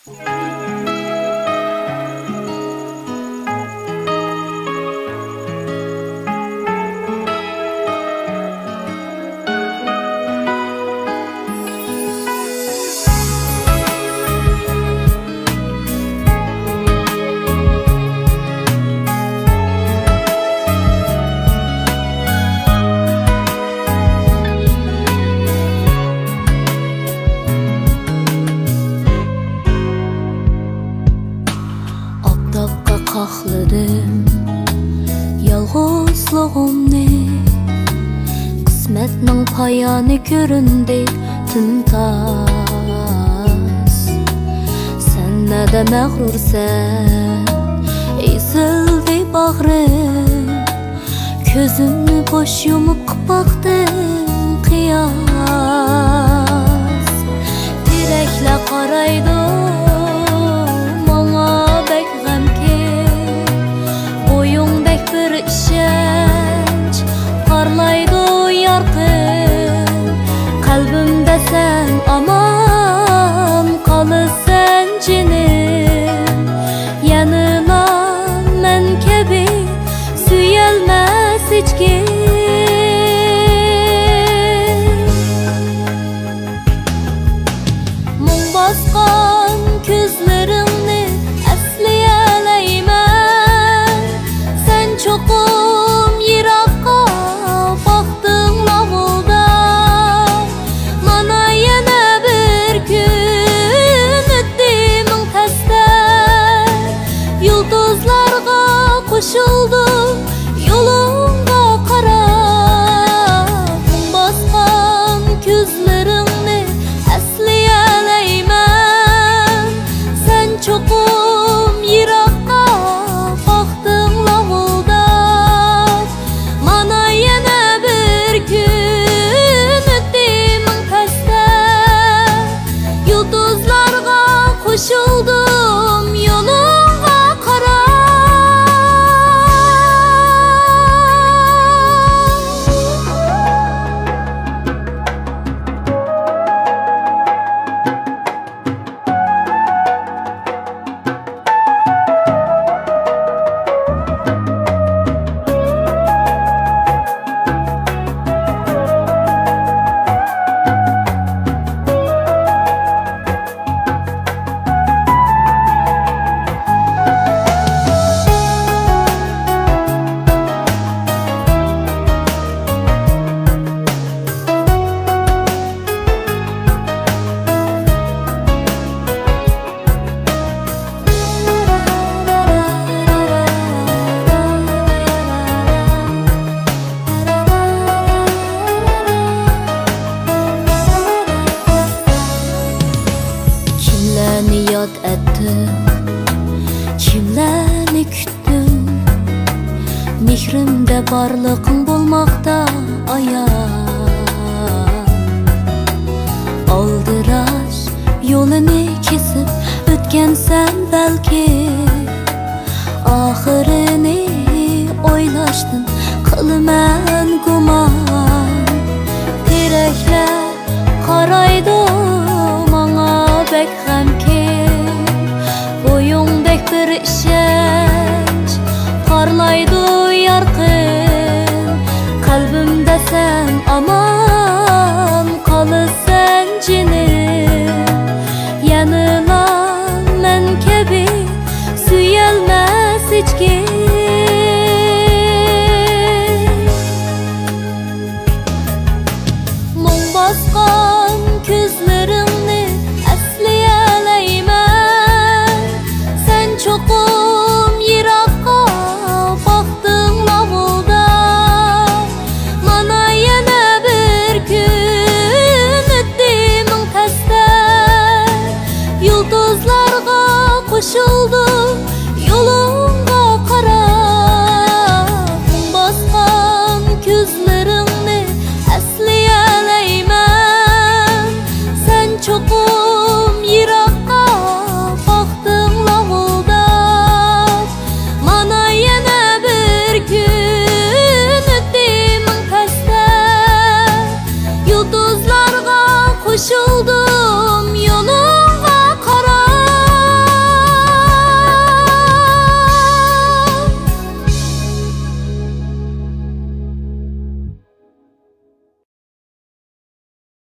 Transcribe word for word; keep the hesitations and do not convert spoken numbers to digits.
ئاپتاپقا قاقلىدىم يالغۇزلۇغۇمنى، قىسمەتنىڭ پايانى كۆرۈندى تىمتاس. سەن نەدە مەغرۇرسەن، ئېزىلدى باغرىم. كۆزۈمنى بوش يۇمۇپ باقتىم قىياس. تېرەكلەر قارايدۇ ماڭا بەك غەمكىن. بويۇڭدەك بىر ئىشەنچ پارلايدۇ يارقىن. قەلبىمدە سەن ئامان قالىسەن جېنىم. يەنىلا مەن كەبى سۆيەلمەس ھېچكىم. مۇڭ باسقان كۆزلىرىڭنى ئەسلىيەلەيمەن. سەن چوقۇم يىراققا باقتىڭ لاۋۇلدا. مانا يەنە بىر كۈن ئۆتتى مىڭ تەستە. يۇلتۇزلارغا قوشۇلدۇم يولۇڭغا قاراپ. مۇڭ باسقان كۆزلىرىڭنى ئەسلىيەلەيمەن. سەن چوقۇم يىراققا باقتىڭ لاۋۇلداپ. مانا يەنە بىر كۈن ئۆتتى مىڭ تەستە. يۇلتۇزلارغا قوشۇلدۇم يولۇڭغا قاراپ. كىملەرنى ياد ئەتتىڭ، كىملەرنى كۈتتۈڭ؟ مېھرىمدە بارلىقىڭ بولماقتا ئايان. ئالدىراش يولىنى كېسىپ ئۆتكەنسەن بەلكى. ئاخىرىنى ئويلاشتىن قىلىمەن گۇمان. تېرەكلەر قارايدۇ ماڭا بەك غەمكىن. بويۇڭدەك بىر ئىشەنچ پارلايدۇ يارقىن. قەلبىمدە سەن ئامان قالىسەن جېنىم. يەنىلا مەن كەبى سۆيەلمەس ھېچكىم. مۇڭ باسقان كۆزلىرىڭنى ئەسلىيەلەيمەن. سەن چوقۇم يىراققا باقتىڭ لاۋۇلدا. مانا يەنە بىر كۈن ئۆتتى مىڭ تەستە. يۇلتۇزلارغا قوشۇلدۇم